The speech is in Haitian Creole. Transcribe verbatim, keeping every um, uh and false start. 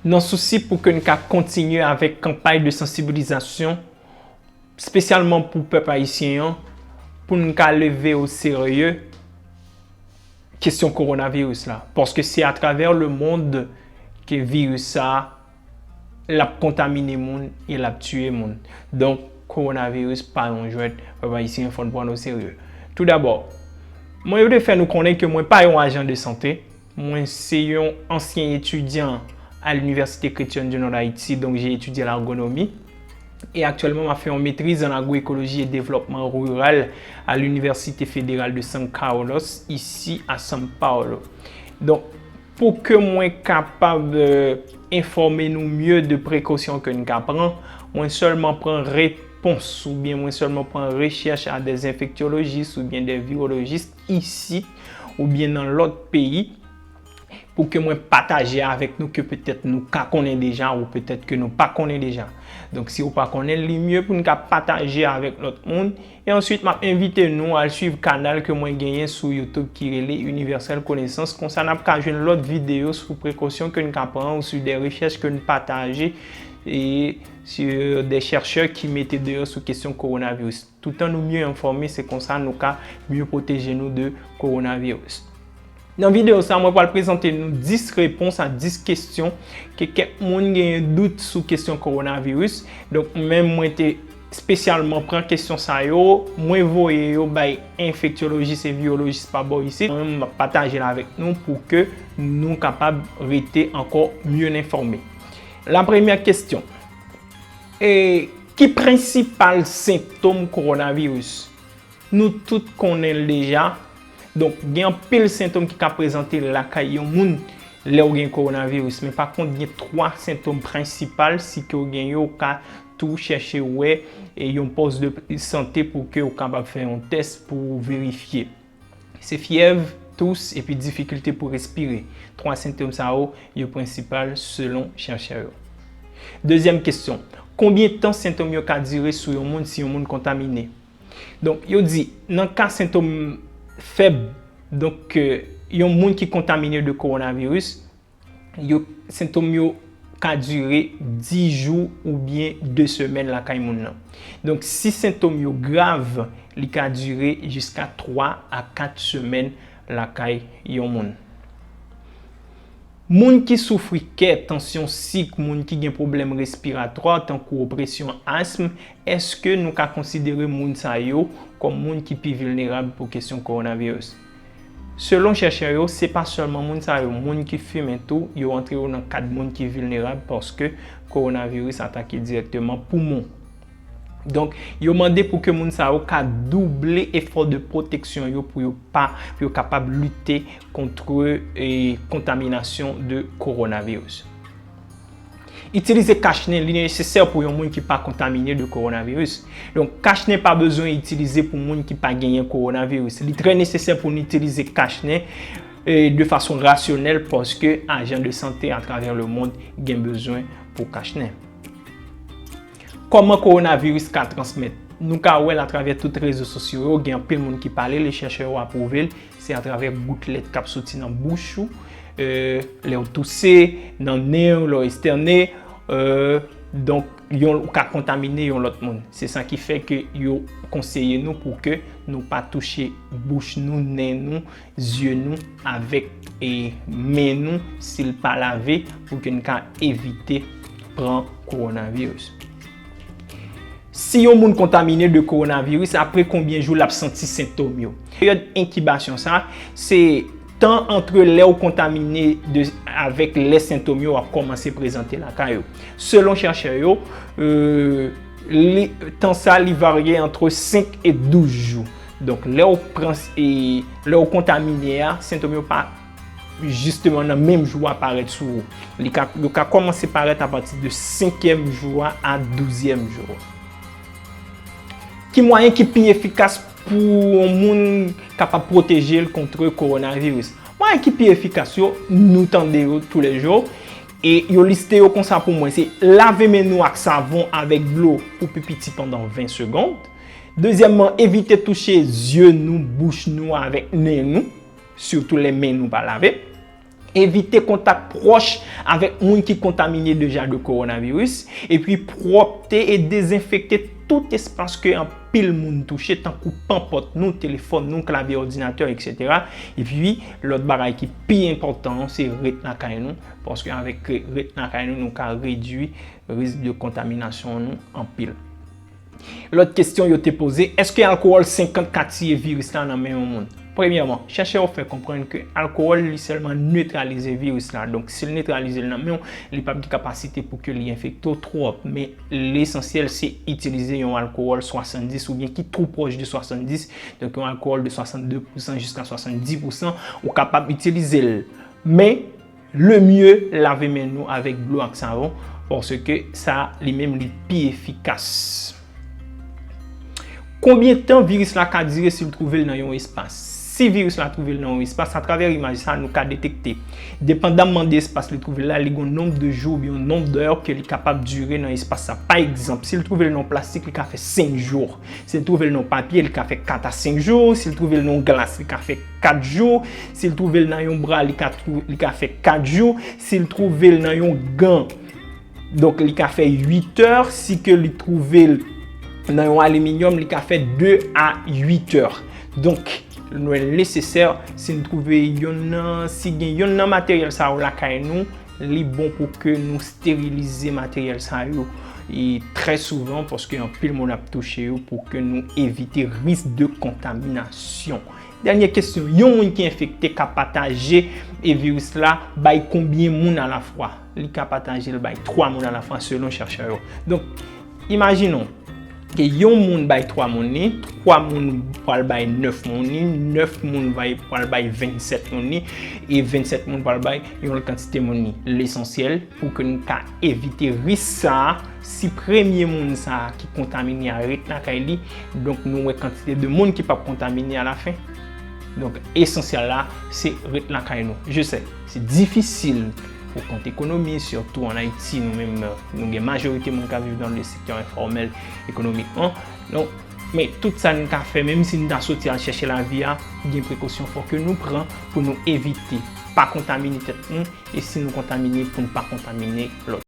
Nan sousi pou ke n ka kontinye avèk kanpay de sansibilizasyon, espesyalman pou pèp ayisyen an, pou n ka leve o serye kesyon kowonaviris la. Paske se atravè lemonn ke viris sa a l ap kontamine moun e l ap tiye moun. Donk, kowonaviris pa yon jwèt, pèp ayisyen, fò n pran l o serye. Toudabò, mwen yo te fè nou konnen ke mwen pa yon ajan de sante, mwen se yon ansyen etidyan à l'Université Chrétienne du Nord d'Haïti, donc j'ai étudié l'agronomie. Et actuellement, mwen fè yon maîtrise en agroécologie et développement rural à l'Université Fédérale de San Carlos, ici à São Paulo. Donk, pou ke mwen kapab euh, enfòme nou mye de prekosyon ke n ka pran, mwen sèlman pran repons oubyen mwen sèlman pran rechèch a de enfektyolojis oubyen de virolojis isit oubyen nan lòt peyi pou ke mwen pataje avèk nou ke petèt nou ka konnen deja ou petèt ke nou pa konnen deja. Donk, si ou pa konnen l, li mye pou n ka pataje avèk lòt moun. E answit, m ap envite nou al swiv kanal ke mwen genyen sou YouTube ki rele Universal Connaissance. Konsa, n ap ka jwenn lòt videyo sou prekosyon ke n ka pran ou sou de rechèch ke n pataje e sou de chèchè ki mete deyò sou kesyon kowonaviris. Toutan nou mye enfòme, se konsa nou ka mye pwoteje nou de kowonaviris. Nan videyo sa, mwen pral prezante nou dis repons a dis kesyon ke kèk moun genyen dout sou kesyon kowonaviris. Donk, mwen menm, mwen te espesyalman pran kesyon sa yo, mwen voye yo bay enfektyolojis e virolojis pa bò isit. Mwen menm, m ap pataje l avèk nou pou ke nou kapab rete ankò mye enfòme. La premyè kesyon, e ki prensipal sentòm kowonaviris? Nou tout konnen l deja. Donk, gen anpil sentòm ki ka prezante lakay yon moun lè w gen kowonaviris. Men pa kont, gen twa sentòm prensipal. Si ke w gen yo, w ka tou chèche wè e yon pòs de sante pou ke w kapab fè yon tès pou w verifye. Se fyèv, tous, epi difikilte pou respire. Twa sentòm sa yo, yo prensipal selon chèchè yo. Dezyèm kesyon, konbyen tan sentòm yo ka dire sou yon moun si yon moun kontamine? Donk, yo di, nan ka sentòm fèb, donk, euh, yon moun ki kontamine de kowonaviris, yo, sentòm yo ka dire dis jou oubyen de semèn lakay moun nan. Donk, si sentòm yo grav, li ka dire jiska twa a kat semèn lakay yon moun. Moun ki soufri kè, tansyon, sik, moun ki gen pwoblèm respiratwa, tankou opresyon, asm, èske nou ka konsidere moun sa yo kòm moun ki pi vilnerab pou kesyon kowonaviris? Selon chèchè yo, se pa sèlman moun sa yo, moun ki fimen tou, yo antre yo nan kad moun ki vilnerab paske kowonaviris atake dirèkteman poumon. Donk, yo mande pou ke moun sa yo ka double efò de pwoteksyon yo pou yo pa, pou yo kapab lite kont, e, kontaminasyon de kowonaviris. Itilize kach nen, li nesesè pou yon moun ki pa kontamine de kowonaviris. Donk, kach nen pa bezwen itilize pou moun ki pa genyen kowonaviris. Li trè nesesè pou n itilize kach nen, e, de fason rasyonèl paske ajan de sante atravè lemond gen bezwen pou kach nen. Kòman kowonaviris ka transmèt? Nou ka wè l atravè tout rezo sosyo yo, gen anpil moun ki pale, li chèchè yo apwouve l, se atravè goutlèt k ap soti nan bouch ou, e, lè w touse, nan nen w, lè w estène, e, donk, yon, ou ka kontamine yon lòt moun. Se sa ki fè ke yo konseye nou pou ke nou pa touche bouch nou, nen nou, zye nou avèk, e, men nou si l pa lave pou ke n ka evite pran kowonaviris. Si yon moun kontamine de kowonaviris, apre konbyen jou l ap santi sentòm yo? Peryòd enkibasyon sa, se tan antre lè w kontamine de, avèk lè sentòm yo ap kòmanse prezante lakay ou. Selon chèchè yo, e, li, tan sa li varye antre senk e douz jou. Donk, lè w pran, e, lè w kontamine a, sentòm yo pa jisteman nan menm jou a parèt sou ou. Li ka, yo ka kòmanse parèt apati de senkyèm jou a a douzyèm jou a. Ki mwayen ki pi efikas pou yon moun kapab pwoteje l kont kowonaviris? Mwayen ki pi efikas yo, nou tande yo toulèjou, e yo liste yo konsa pou mwen. Se lave men nou ak savon avèk dlo pou pi piti pandan ven segond. Dezyèmman, evite touche zye nou, bouch nou avèk nen nou, sitou lè men nou pa lave. Evite kontak pwòch avèk moun ki kontamine deja de kowonaviris, epi pwòpte e dezenfekte tout espas ke anpil moun touche, tankou panpòt nou, telefòn nou, klavye òdinatè, etsetera. Epi, lòt bagay ki pi enpòtan an, se ret lakay nou, paske avèk re-, ret lakay nou, nou ka redui risk de kontaminasyon nou anpil. Lòt kesyon yo te poze, èske alkowòl senkant ka tiye viris la nan men yon moun? Premyèman, chèchè yo fè konprann ke alkowòl li sèlman netralize viris la. Donk, si l netralize l nan men w, li p ap gen kapasite pou ke li enfekte w twòp. Men lesansyèl se itilize yon alkowòl swasanndis oubyen ki twò pwòch de swasanndis. Donk, yon alkowòl de swasannde pousan jiska swasanndis pousan, ou kapab itilize l. Men, le mieux, lave men nou avèk dlo ak savon, paske sa, li menm, li pi efikas. Konbyen tan viris la ka dire si l twouve l nan yon espas? Si viris la twouve l nan yon espas, atravè imaj sa, nou ka detekte, depandamman de espas li twouve l la, li gen yon nonb de jou oubyen yon nonb dè ke li kapab dire nan espas sa. Pa egzanp, si l twouve l nan yon plastik, li ka fè senk jou. Si l twouve l nan yon papye, li ka fè kat a senk jou. Si l twouve l nan yon glas, li ka fè kat jou. Si l twouve l nan yon bra, li ka twou-, li ka fè kat jou. Si l twouve l nan yon gan, donk, li ka fè uit è. Si ke li twouve l nan yon aliminyòm, li ka fè de a uit è. Donk, nou wè l nesesè, si n twouve yonn nan, si gen yonn nan materyèl sa yo lakay nou, li bon pou ke nou sterilize materyèl sa yo, e trè souvan, paske anpil moun ap touche yo, pou ke nou evite risk de kontaminasyon. Dènye kesyon, yon moun ki enfekte ka pataje e viris la bay konbyen moun alafwa? Li ka pataje l bay twa moun alafwa selon chèchè yo. Donk, imajinon ke yon moun bay twa moun li, twa moun pral bay nèf moun li, nèf moun bay, pral bay vennsèt moun li, e vennsèt moun pral bay yon lòt kantite moun li. Lesansyèl, pou ke nou ka evite risk sa a, si premye moun sa a ki kontamine a ret lakay li, donk nou wè kantite de moun ki p ap kontamine alafen. Donk, esansyèl la, se ret lakay nou. Je sais, se difisil pou kont ekonomi, sitou an Ayiti, nou menm, nou gen majorite moun k ap viv nan le sektè enfòmèl ekonomikman. Donk, men tout sa n ka fè, menm si n ta soti al chèche lavi a, gen prekosyon fò ke nou pran pou nou evite pa kontamine tèt nou, e si nou kontamine, pou n pa kontamine lòt